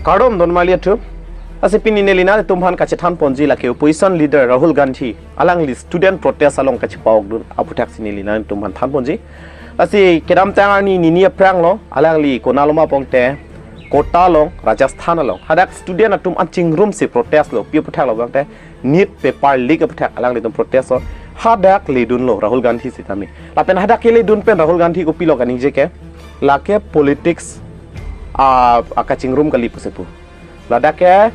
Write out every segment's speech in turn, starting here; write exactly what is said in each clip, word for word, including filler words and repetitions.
Kardom don marli atum. Lasi pini neli nangtumphan kachethan ponji lake opposition leader Rahul Gandhi alangli student protest along kachepa-okdun aputhak si neli nangtumphan than ponji. Lasi kedamtang arni nini aphrang lo, alangli konat lo ma pongte, Kota along, Rajasthan along, hadak student atum an chingrum si protest lo, pi aputhak lo pongte, NEET paper leak aputhak alanglitum protest lo. Hadak ledun lo Rahul Gandhi sitame. Lapen hadak keledun pen Rahul Gandhi kopilo kaningje ke, lake politics a, akachingrum kali pusi pu. Ladak ke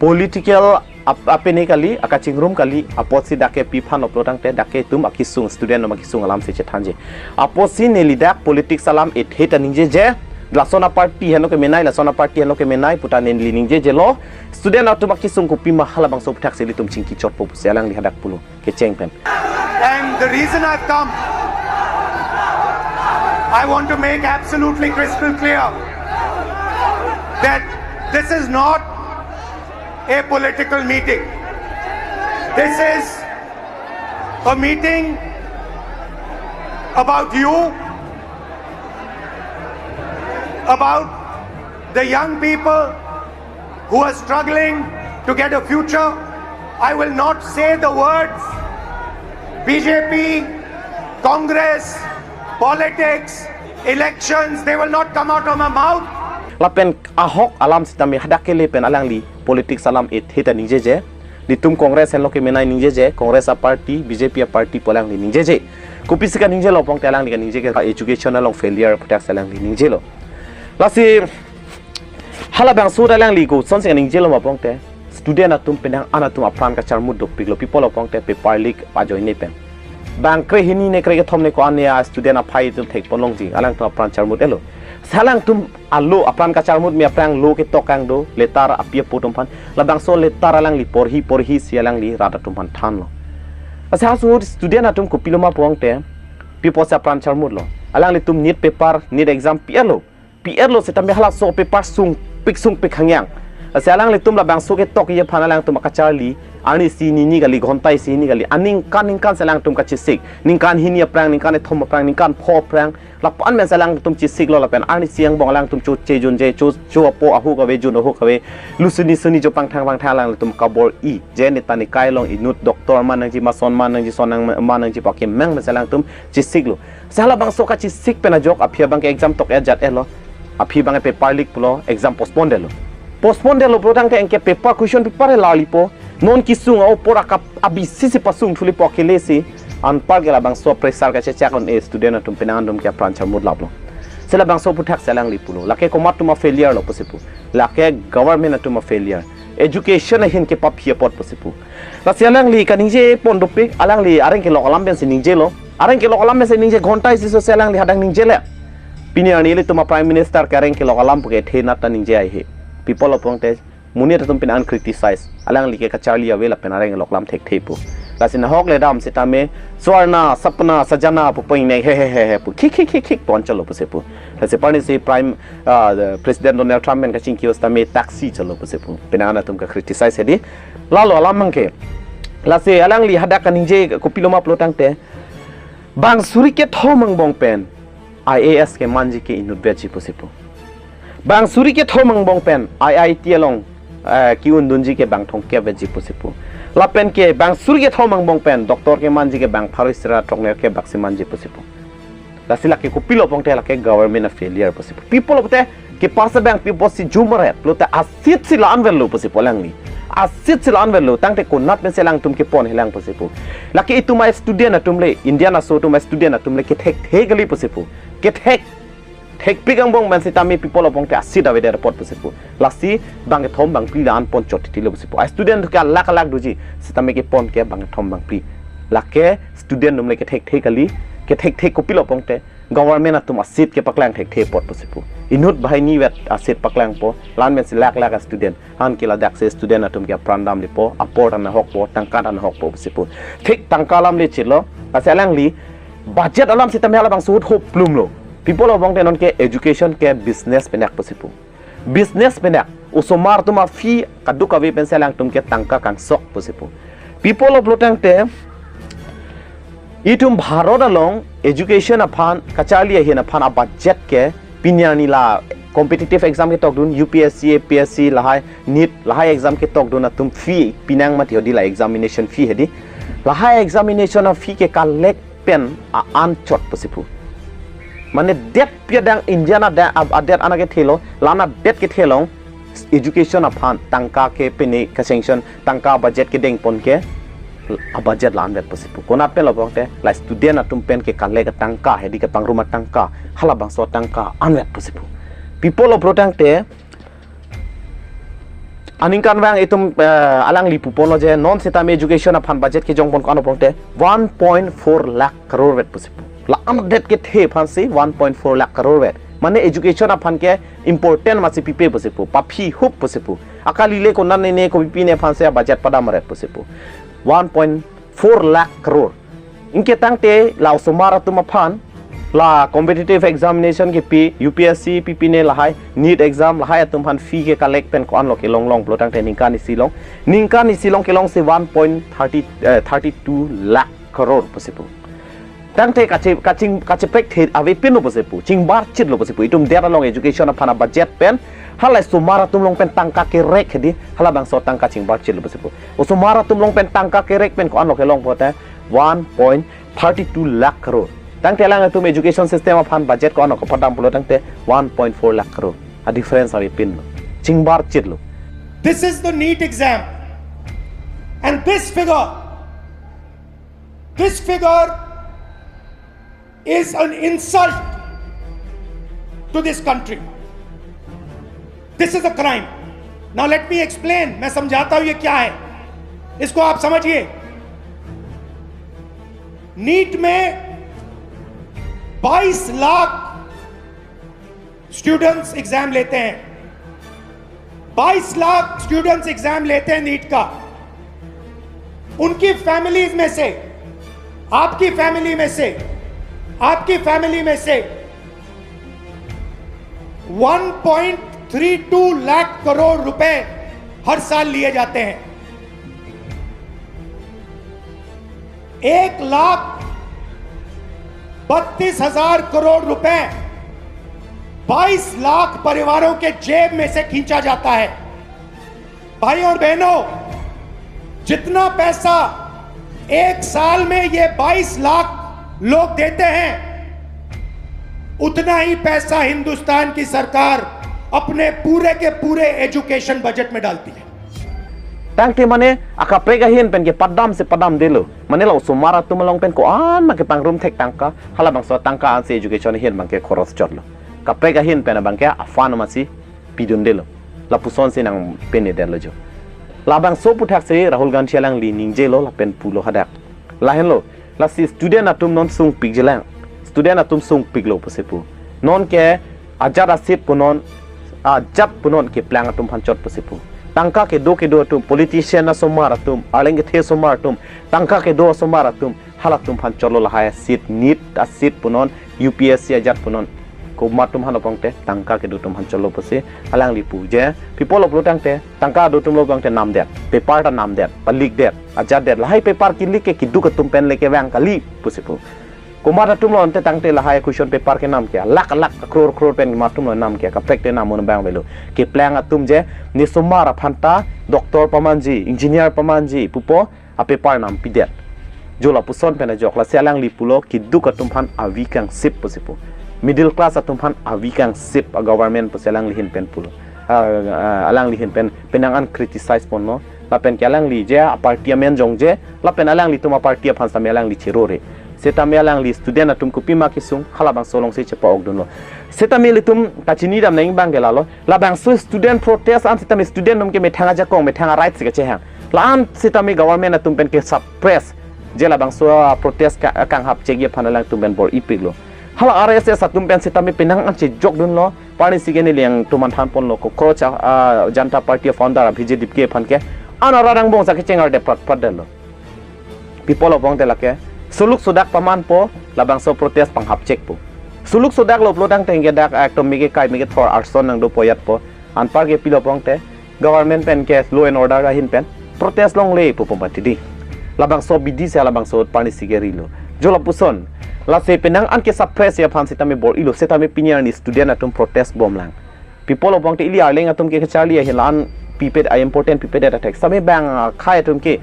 political ap-, apini kali, akachingrum kali, apotsi dak ke pi aphan lo pulotangte, dak ke itum akesung, student atum akesung alam si chethanji. Apotsi neli dak politics alam ethe ta ningjeje, lason aparty henlo kemenei, lason aparty henlo kemenei puta neli ningjejelo, student atum akesung kopima halabangso aputhak si ilitum chingki chotpo pusi alangli hadak pulo kecheng pen. And the reason I've come, I want to make absolutely crystal clear that this is not a political meeting. This is a meeting about you, about the young people who are struggling to get a future. I will not say the words B J P, Congress, politics, elections, they will not come out of my mouth. Lapen ahok alam sitame hadak kele pen alangli politics alam ethe ta ningjeje. Nelitum Congress henlo kemenei ningjeje, Congress aparty, B J P aparty pu alangli ningjeje. Kopisi kaningjelo pongte alangli kaningje ke education along failure aputhak si alangli ningjelo. Lasi halabangso ta alangli kosonsi kaningjelo ma pongte, student atum penang an atum apran kacharmut dopiklo, pi apotlo pongte paper leak ajoine pen. Bang kre hini ne kre kethom ne ko-an ne a-student aphai atum thekpon longji, alangtum apran charmut-etlo. Si alangtum alo apran kacharmut me aphrang lo ketok kangdo, letter api apo atum aphan. Labangso letter alangli porhi porhi si alangli rat atum aphan thanlo. Lasi halaso student atum kopilo ma pongte, pi apotsi apran charmutlo. Alanglitum NEET paper, NEET exam pi-etlo. Pi-etlo sitame halaso paper sungpik sungpik hangyang. Lasi alanglitum labangso ketokji aphan alangtum akacharli, arnisi nini kali, ghonta isi hini kali, aningkan ningkan si alangtum kachesik. Ningkan hini aphrang, ningkan kethom aphrang, ningkan pho aphrang. Lapu-an pen si alangtum chesiklo lapen arnisi angbong alangtum cho chejunje, cho, cho apo ahok ave, jun ahok ave. Lu suni suni jo pangthang pangthang alangtum kabor-i. Je neta nikai along inut doctor man nangji, mason man nangji, sonang man nangji pu akemang pen si alangtum chesiklo. Si halabangso kachesik pen ajok aphi abang ke exam tok-et ajat-etlo. Aphi abang ke paper leak pulo, exam postpone detlo. Postpone detlo pulotangte anke paper, question paper he larlipo. Non kesung a-opor akap abisi si pasung thulipo akele si. Anpar ke labangso pressure kachechak on-e student atum penang atum ke apran charmut laplo. Si labangso aputhak si alangli pulo, lake komat atum a-failure lo pusi pu. Lake government atum a-failure. Education ahin kepaphi apot pusi pu. Lasi alangli kaningje pon dopik, alangli areng kelok alam pensi ningjelo. Areng kelok alam pensi ningje, ghonta isi sose alangli hadak ningjele. Pini arni ilitum a-Prime Minister ke areng kelok alam puke the nat ta ningje ai he. Pi apotlo pongte, monit atum penang an criticize. Alangli ke kacharli ave lapen areng kelok alam thekthe pu. Lasi nahok le dam sitame, Swarna, Sapna, Sajana pu peng ne he he he he pu. Khik khik khik khik pon chalo pusi pu. Lasi arnisi Prime, ah, President Donald Trump pen kachingki o sitame taxi chalo pusi pu. Penang an atum ka-criticize hedi. Lalo alam abang ke. Lasi alangli hadak kaningje kopilo ma pulotangte, bang suri kethom angbong pen I A S kemanji ke inutvetji pusi pu. Bang suri kethom angbong pen I I T along, eh, ke-undunji ke bang thomkep vetji pusi pu. Lapen ke bang suri kethom angbong pen doctor kemanji ke bang pharo isi ra throknerkep bak si manji pusi pu. Lasi lake kopilo pongte lake government a-failure pusi pu. Pi apotlo pute, kepasa bang pi apotsi jumare pulote asit si la-an avelo pusi pu alangli. Asit si la-an avelo, tangte konat pensi alangtum kepon helang pusi pu. Lake itum a-student atum le, Indian aso atum a-student atum le kethekthe kali pusi pu. Kethek, thekpik angbong pen sitame pi apotlo pongte asit avedet apot pusi pu. Lasi bang kethom bang phli la-an pon chot titilo pusi pu. A-student ke alakh alakh doji, sitame kepon ke bang kethom bang phli. Lake student atum le kethekthe kali, kethekthe kopilo pongte, government atum asit kepaklang thekthe apot pusi pu. Inut banghini vet asit paklangpo, la-an pensi lakh lakh a-student. Anke ladak si student atum ke apran damlepo, apor ta nahokpo, tangka ta nahokpo pusi pu. Thik tangka alam le chitlo, lasi alangli budget alam sitame halabangso ahut hoplumlo. Pi apotlo pongte non ke education ke business penak pusi pu. Business penak, osomar atum a-fee kadokave pensi alangtum ke tangka kangsok pusi pu. Pi apotlo pulotangte, itum Bharat along education aphan, kacharli ahin aphan a-budget ke pini arni la competitive exam ketokdun, U P S C, A P S C, lahai NEET, lahai exam ketokdun atum fee pinang mati hedi, la examination fee hedi. Lahai examination a fee ke collect pen a-anchot pusi pu. Mane det pi adang India na da-, a, adet ana kethelo, la-an adet kethe along education aphan tangka ke pene ka-sanction, tangka budget kedengpon ke, a budget la-an vet pusi pu. Konat pen lo pulote, la student atum pen ke collect tangka, hedi kepangrum atangka, halabangso tangka anvet pusi pu. Pi apotlo pulo tangte, aningkanvang itum, eh, alangli puponlo je, non sitame education aphan budget kejongpon ko-an pulote, one point four lakh crore vet pusi pu. La-an adet kethe aphansi one point four lakh crore vet. Mane education aphan ke important masi pipe pusi pu, paphi hup pusi pu. Akali le konat ne ne kopipine aphansi a budget padam ret pusi pu. One point four lakh crore. Anke tangte la osomar atum aphan, la competitive examination kepi, U P S C pipine lahai, NEET exam lahai atum aphan fee ke collect pen ko-anlo kelong long pulo tangte ningkan isi along. Ningkan isi along kelongsi one point thirty, eh, thirty-two lakh crore pusi pu. Tangte kache-, kaching-, kacheprek the avepinlo pusi pu, chingbarchitlo pusi pu. Itum det along education aphan a budget pen, halai osomar atum along pen tangka kerek hedi, halabangso tangka chingbarchitlo pusi pu. Osomar atum along pen tangka kerek pen ko-anlo kelong pulote, one point thirty-two lakh crore. Tangte alanglitum education system aphan budget ko-anlo kepadam pulo tangte, one point four lakh crore. A difference avepinlo. Chingbarchitlo. This is the NEET exam. And this figure, this figure is an insult to this country. This is a crime. Now let me explain. मैं समझाता हूं ये क्या है, इसको आप समझिए। NEET में बाईस लाख स्टूडेंट्स एग्जाम लेते हैं, बाईस लाख स्टूडेंट्स एग्जाम लेते हैं NEET का। उनकी फैमिलीज में से, आपकी फैमिली में से, आपकी फैमिली में से one point three two lakh crore रुपए हर साल लिए जाते हैं। एक लाख बत्तीस हजार करोड़ रुपए बाईस लाख परिवारों के जेब में से खींचा जाता है। भाई और बहनों, जितना पैसा एक साल में ये बाईस लाख लोग देते हैं, उतना ही पैसा हिंदुस्तान की सरकार अपने पूरे के पूरे एजुकेशन बजट में डालती है। Tangte mane akaprek ahin pen kepadamsi padamdelo. Mane la osomar atum along pen ko-an ma kepangrum thek tangka, halabangso tangka ansi education ahin abangke khoros chotlo. Kaprek ahin pen abangke a-fund masi pidundelo. Lapusonsi nangpinedetlo jo. Labangso aputhaksi Rahul Gandhi alangli ningjelo lapen pulo hadak. Lahenlo, lasi student atum non sungpikjilang. Student atum sungpiklo pusi pu. Nonke ajat asit punon, ajat punon keplang atum aphan chot pusi pu. Tangka kedo kedo atum, politician asomar atum, arleng kethe asomar atum, tangka kedo asomar atum, halatum aphan chotlo lahai asit, NEET asit punon, U P S C ajat punon. Komat atum aphan pulote tangka kedo atum aphan chotlo pusi alangli pu je. Pi apotlo pulo tangte, tangka do atum lo abangte namdet, paper ta namdet, pa-leak det, ajatdet, lahai paper ke-leak ke keduk atum pen le kevang kali pusi pu. Komat atumlo ante tangte lahai question paper kenam ke, lakh lakh, crore crore pen komat atumlo nam ke, kaprek te nam un abang avelo. Keplang atum je, ne osomar aphan ta doctor pamanji, engineer pamanji pupo, a-paper nampidet. Jo lapuson pen ajok, lasi alangli pulo keduk atum aphan avi kangsip pusi pu. Middle class atum aphan avi kangsip a-government pusi alangli ahin pen pulo. Ah, ah, alangli ahin pen penang an criticize ponlo. Lapen ke alangli je a-party amen jongje, lapen alanglitum a-party aphan sitame alangli cherore. Sitame alangli student atum kopima kesung, halabangso alongsi chepa-okdunlo. Sitame ilitum kachinidam nangji abangke lalo, labangso student protest an sitame student atum ke methang ajakong, methang a-right si kachehang. La-an sitame government atum pen ke-suppress, je labangso, ah, protest ka-, kanghap chekji aphan alangtum pen bor-ipiklo. Hala R S S atum pen sitame penang an chejokdunlo, parnisi ke neli nangtum aphan thanponlo, Cockroach, ah, Janta Party founder Abhijeet Dipke aphan ke, an arat angbong sa kecheng arde prat prat detlo. Pi apotlo pulote lake, suluk sudak pamanpo, labangso protest panghap chekpo. Suluk sudaklo pulo tangte ke dak ekdom mege kai mege thor arson nangdopo ajatpo. Anpar ke pilo pulote, government pen ke law and order ahin pen protest longle pu pum pati di. Labangso abidi si labangso parnisi ke rilo. Jo lapuson, lasi penang an ke-suppress ji aphan sitame bor-ilo, sitame pini arni student atum protest bomlang. Pi pulo pulote ili arleng atum ke kacharli ahin la-an pipedet, a important pipedet athak. Sitame bang akhei atum ke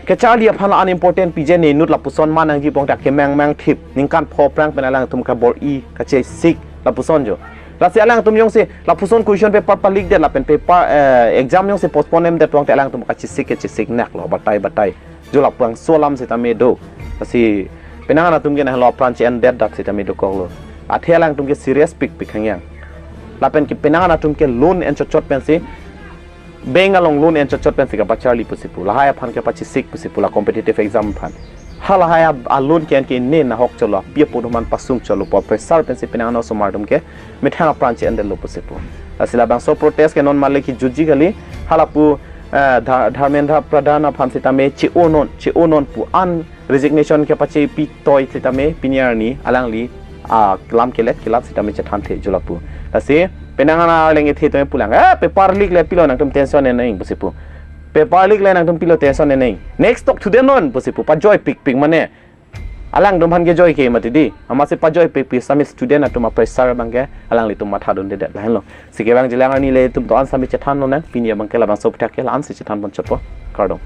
kacharli aphan la-an important pije ne inut lapuson ma nangji pulote akemang mangthip ningkan pho aphrang pen alangtum kabor-i kachesik lapuson jo. Lasi alangtum jongsi lapuson question paper palikdet lapen paper, eh, exam jongsi postpone-det pulote alangtum kachesik kachesik naklo, batai batai. Jo labangso alam sitame do. Lasi penang atum ke nahlo apran che-endet dak sitame dokoklo. Athe alangtum ke serious pikpik hangyang. Lapen ke penang atum ke loan en chotchot pensi, bank along loan en chotchot pensi kapacharli pusi pu. Lahai aphan kapachesik pusi pu, la competitive exam aphan. Halahai a, a loan ke-en ke ne nahok chotlo, pi apo doman pasung chotlo pu pressure pensi penang osomar atum ke methang apran che-endetlo pusi pu. Lasi labangso protest ke non male kejutji kali, halapu, eh, Dha-, Dharmendra Pradhan aphan sitame che-onon, che-onon pu an resignation kepachepi toi sitame pini arni alangli, ah, lam kelet kelat sitame chethan the jo lapu. Lasi penang arleng ethe tame pulang, eh, paper leak le pilo nangtum tension en nang pusi pu. Paper leak le nangtum pilo tension en nang. Next talk to the non pusi pu, pajoi pikpik mane. Alangtum aphan kejoi ke mati di. Amatsi pajoi pikpik sitame student atum a pressure abang ke alanglitum matha dundedet lahenlo. Sike bang jilang arni ilitum to-an sitame chethan lonang, pini abang ke labangso aphuthak ke la-ansi chethan pon chotpo. Kardom.